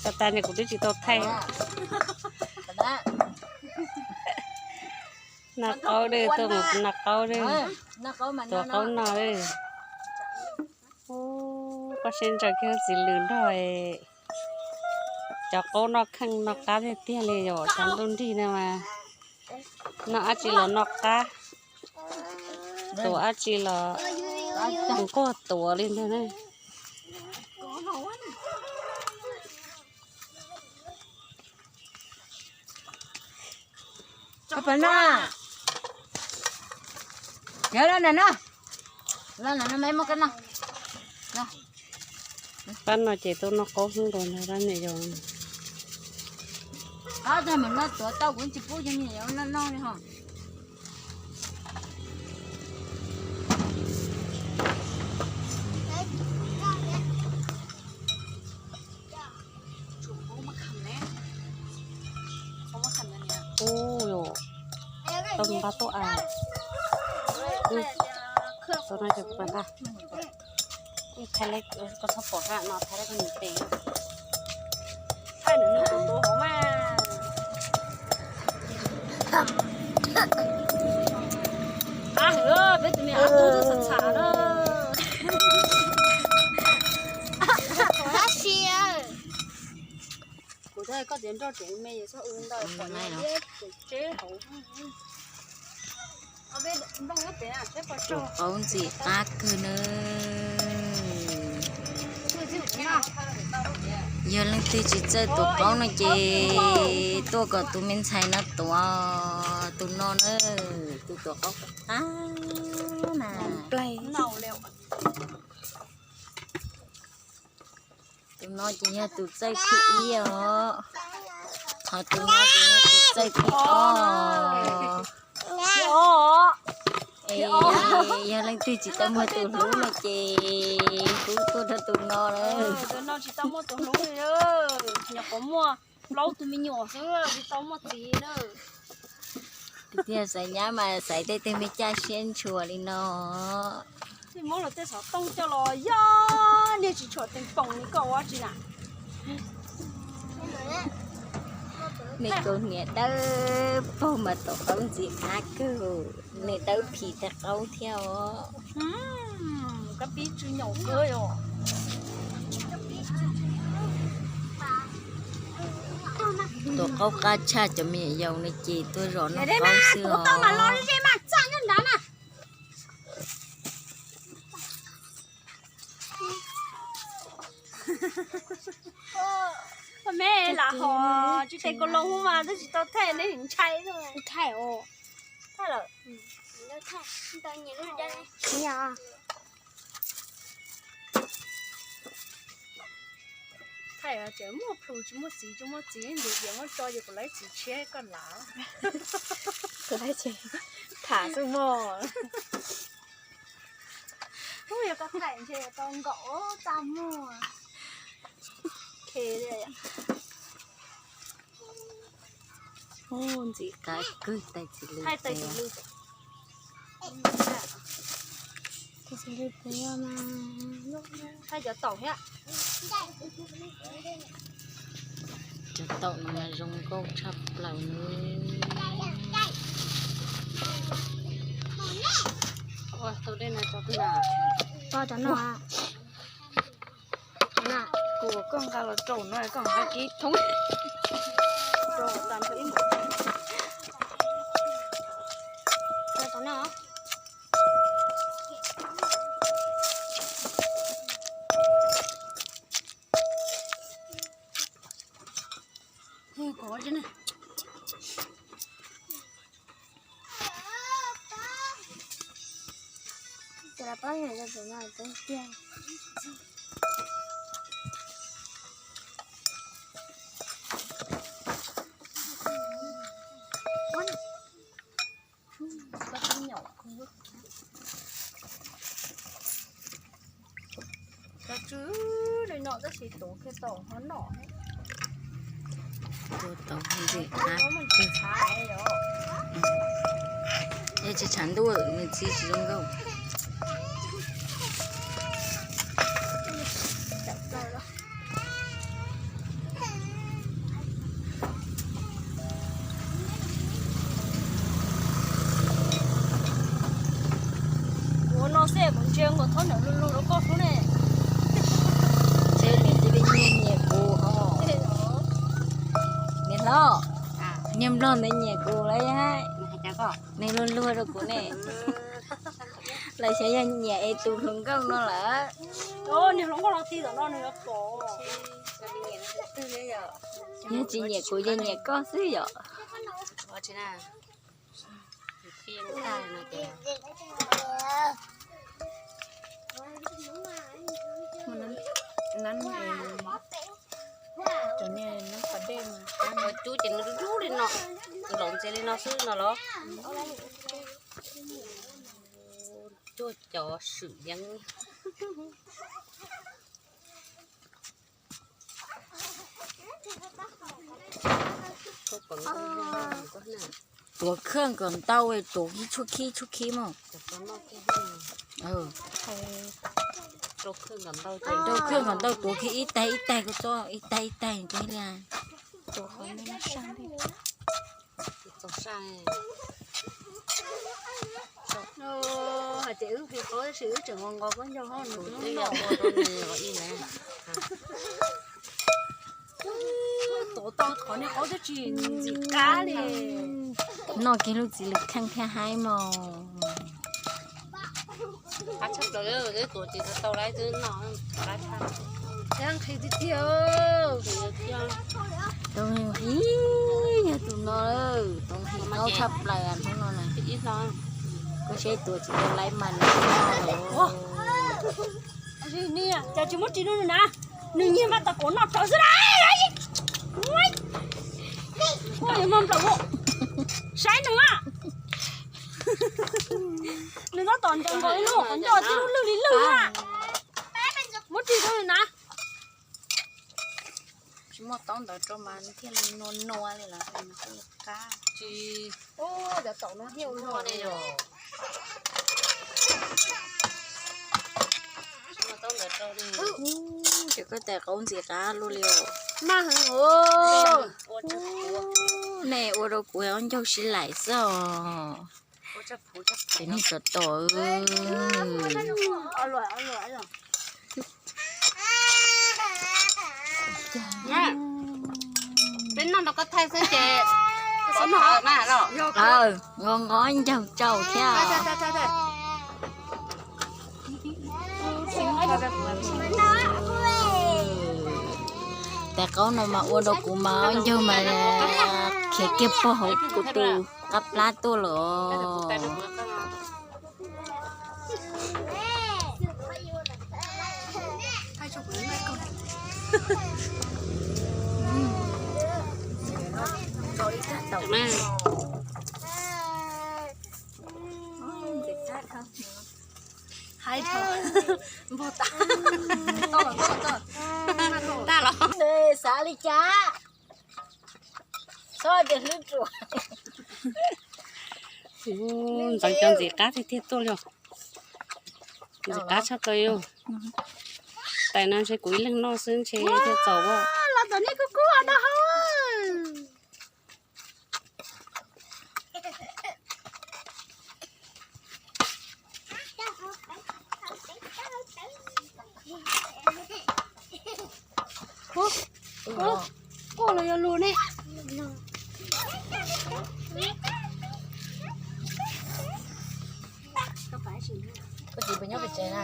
Tag tag ne kuv twb tsis tau thaij. Noj qaub dej, tuaj mus noj qaub dej. Tuav qaub noj dej. Ub, koj siab ntso kiag txiv lws nrog cov qaub noj kheej noj qab tiag tiag li yom, cov ntuj nrig no mas noj dab tsi los noj qab, tuav dab tsi los nquag tuav li ntag na. Pab no, pab no ces tuaj noj qaub hnub nkaus ntag niam yau. Qab tag mas noj tuav tau kuv tsis pub cov niam yau noj noj li ho. Ub, tau nqa tuaj as. Tuaj no ces kuv nqa. Ib thaij leb koj txhob pom na, no thaij leb koj nws pem. Thaij nws nws tus tus hauv mas. Ab, peb tus me ab tub txhav txhav na. Kuv thaij koj tias nroj tsev me es txhob ua ntau pom nyob liab tsev hauv. Tus qaub ntxim qab kawg na. Yog leej twg tsis txawj tus qaub no ces tuaj kom tus me ntxhais no tuav, tus no na, tus tuav qaub qab na. Tus no ces yog tus txawj thib ib os. Ho tus no ces yog tus txawj thib ob. Es yog leej twg tsis tau muaj tus hlub no ces hlub tuaj rau tus no lawm. Tus no tsis tau muaj tus hlub li, nyuam qhuav muaj plaub tug me nyuam xwb tsis tau muaj txiv na. Tiag, xaiv nyab mas xaiv tej tug me caj siab ntshua li no. Muab luag tej xov tooj coj los yog niag tsis tshua teev poom li koj ua tsi na. Nws kaus hniav dawb paug mas tus qaub ntxim qab kawg, nws dawb phim tag qaub thiab os. Koj pib tsw nyaum kawg os. Tus qaub qab tshaj cov me nyuam yaus no ces tuaj zov noj qaub xwb os. Koj me lam hos tsis tes kaus loo mas twb tsis tau thaij ne, ntshai. Thaij os. Thaij lawm. Thaij tseem muaj plhus tsis muaj txiv, tsis muaj txiv ntiav tias muab tso ces kuv lawv txiv tshiab koj lav. Kuv lawv txiv tham xwb mog. Ub, yog koj thaij ntshe yuav tau nkaum txaj muag. Ntxim qab kawg tais txiv lws. Tais txiv lws pem mas. Thaij cov taum thiab. Cov taum no mas zoo nkauj tshaj plaws li. Ua tau dej no rau twg na? Rau cov no. Kuv koj nqa los rau no koj nqa kib thoob. Rau tag nrho ib mus. Rau cov no. Cov tsw li no tab sis tuav kiag tau ho noj. Tuav tau ntxim qab. Yog tsis tshav ntuj nws txi tsis zoo nkauj. Tsis nkaus thob ntawm lub lub rau koj xwb ne. Ntshe nws cia li nyiam nyiam kuv os. Niam hlob, niag nplog ntawd nyiam kuv lawm hais. Nws luag luag rau kuv ne. Los xyov yog nyiam es tus hluas nkauj no lawm. Niag hluas nkauj no ti tom no nws yuav pom. Yog tsis nyiam kuv ces nyiam koj xwb yom. Cov niag nab pas dej mas cub ces nws dub dub li no, nplaum ntxiag li no xwb no los. Cuag cov swm yeeb. Tuav khawj kom ntau, tuav tshuab khib tshuab khib mog. Rau khawj kom ntau, tuav khib ib taig ib taig, koj txob ib taig ib taig li. Hais tias wb qhia qhov tab sis wb tseem nqos nqos khaub ncaug hos nws twb noj. Tuav tau qhov niag qaub twb tsis ntxim qab li. Noj kiag lub txiv lws kheej thiab haib mog. Qab tshaj plaws, tuav tsis tau lawm twb noj qab tshaj. Thiab nqhis tiag tiag. Tus nqhis, yog tus no, tus nqhis qaub tshaj plaws hnub no na. Koj saib tuav tsis tau lawm mas noj. Cas tsis muab ris rau nws na, nws nyiag mas tau kuv noj tsawv xwb na. Saib nws a, nws tab tom ncaws nkaus ib lub qhov ncauj tib lub lwj li lwj na. Muab ris rau nws na. Tsis muaj taub ntawv rau mas thiaj li nua nua li lawm, nws thiaj li qab. Tsis, ub, cov taum no thiaj ua luaj li os. Ces koj tais qaub ntxim qab luaj li os. Maj heev os. Nej ua rau kuv ob ncaug sib laim xwb os. Ces nej tsov tom. Peb noj nrog koj thaij xwb ces nqos nqos ncaug tsau thiab. Tais qaub no mas ua rau kuv mas ob ncaug mas khiav kiag pog hauv kuv tus qab plab tuaj lawm. Haib dhau. Npog tas. Tag los. Xav li cas? Txhob tias hlwb ruam. Ntxeev cov ntxim qab tiag tiag tuaj li os. Ntxim qab tshaj plaws li. Tais no ntshe kuv ib leeg noj xwb ntshe thiaj txaus. Los tom nej kuj kub no hauv. Koj los yog lus ne. Koj txiv puas nyob pem tsev na?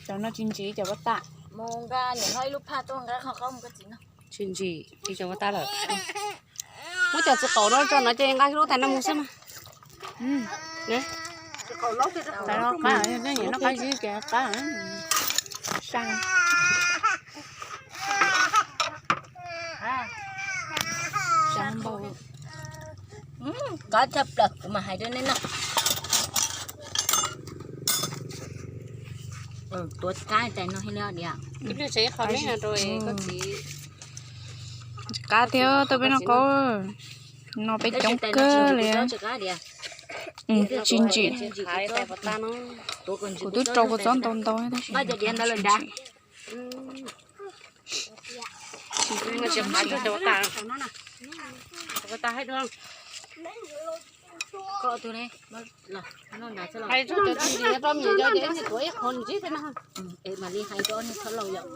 Cov no tsis ntsim cov pob tag. Mus nqa niam hlob ib lub phaj tuaj nqa qhov qaub mus koj txiv no. Tsis ntsim, tsis cov pob tag lawm. Muab cov txiv qaub no tso no ces nqa lub tais no mus xwb mas. Tais no qab, noj qab zib ces qab. Qab tshaj plaws kuv mam hais rau nej noj. Tuav qab tais no thiaj li diam. Ib pliag tsev qhov me no rau koj txiv. Qab thiab tau peb noj qaub, no peb coob kawg li. Tsis ntsim. Kuv twb rau kua txob ntau ntau tab sis tsis ntsim. Hais rau cov tsis ntsim rau me nyuam yau ces tuav ib qho ntsib thiab na. Mam li hais rau niag thaub laus yom.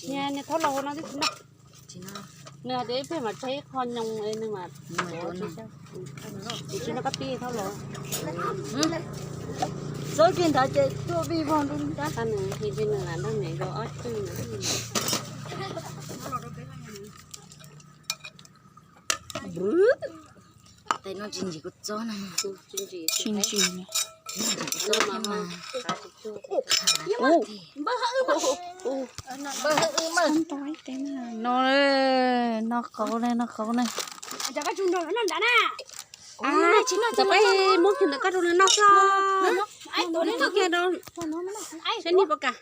Niag thaub laus no twb tsis noj. Nws hais tias ib pliag mas tseg ib qho nyoos nws mas tuav tsis noj kab pib thaub laus. Txob kiag ntawd ces tuaj vij voog rau nrab qab nws, ntshe nws lam nrog me nyuam yau ob cwj. Tes no tsis ntsim kuv txob na. Tsis ntsim. No, no qauv ne, no qauv ne. Cov peb muab kiag ntawm koj rau nws noj xwb. Muab kiag rau. Saib niag pov kas.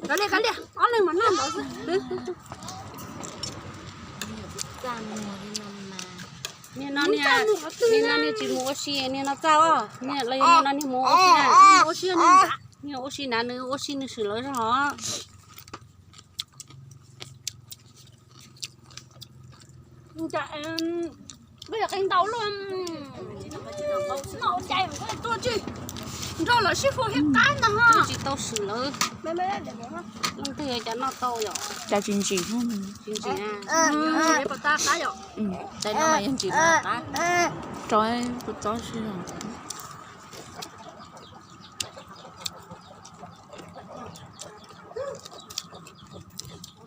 Kav liam, kav liam, ob leeg mas noj ntawd xwb. Niag no, niag no niag tsis mus ua si, niag no txaj os, niag los yog niag no niag mus ua si na. Ua si, niag ua si na, nws ua si nws swm lawv zog os. Koj yog qe ntau luaj. Noj cai tuaj tsis nrog lawv sib fua thiab qab ntag ho. Tsis tau swm lawv. Leej twg cov noj tau yom? Cas tsis ntsim. Tsis ntsim. Tes no mas yog ntsim qab. Rau kuv txob si.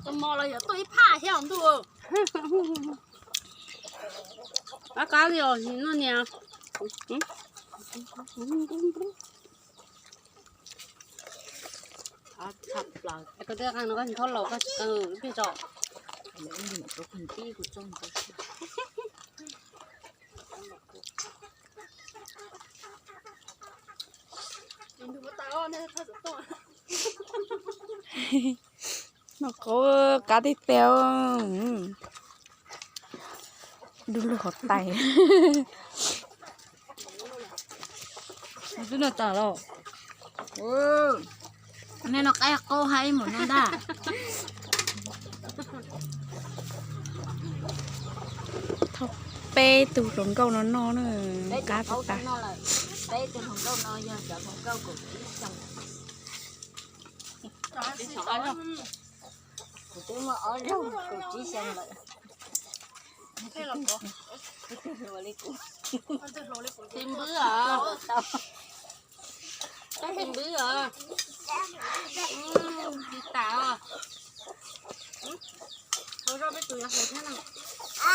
Tus mos los yuav tuaj ib phaj thiab ntuj. Qab qab li os, noj nias. Koj twb qeej no koj tsis txhob laus koj tsis qeej ib pliag tso. Noj qauv qab tib teg. Dub lug hauv tais. Twb noj tas los. Nej no qaib qaub hab ib mus no ntag. Thauj peb tug hluas nkauj no noj na, qab tas tas. Peb tug hluas nkauj no yog cov hluas nkauj kaum tsib xyoos. Kuv twb muaj ob leeg kaum tsib xyoo lawm. Tis npwb os. Tis npwb os. Tis tas os. Hauv zoj peb tus yuav hauv thiab no. Ab,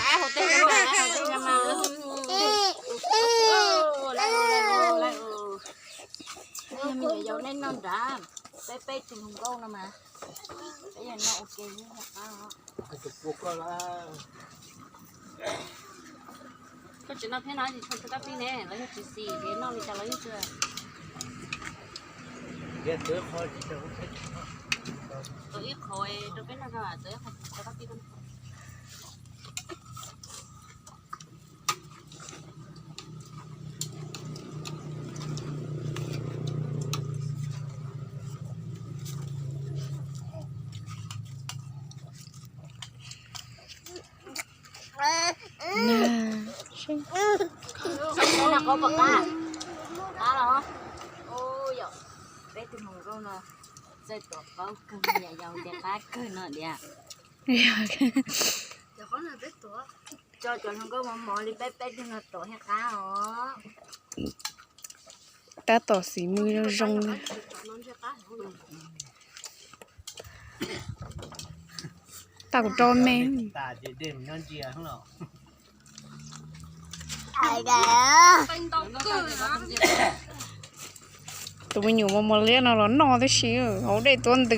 hauv tej no mas, hauv tej no mas. Yog me nyuam yaus nej noj nrad, peb peb tug hluas nkauj no mas, peb yog noj ua ke. Koj tsis noj thiab no ces tshuav txog kab pib ne, los yog tsis xis ces noj li cas los yeej tshuav. Txog ib qho rau peb noj, txog ib qho txog kab pib. Qab los, peb tus hluas nkauj no txawj tuav qaub kawg, yog tias qab kawg no tiag. Cov hluas nkauj mos mos li peb peb tug no tuav thiaj qab os. Tab tom xis mws zoo zoo. Tau kuv rau me. Tus me nyuam mos mos liab no los noj tib si, hauv dej tuab ntws.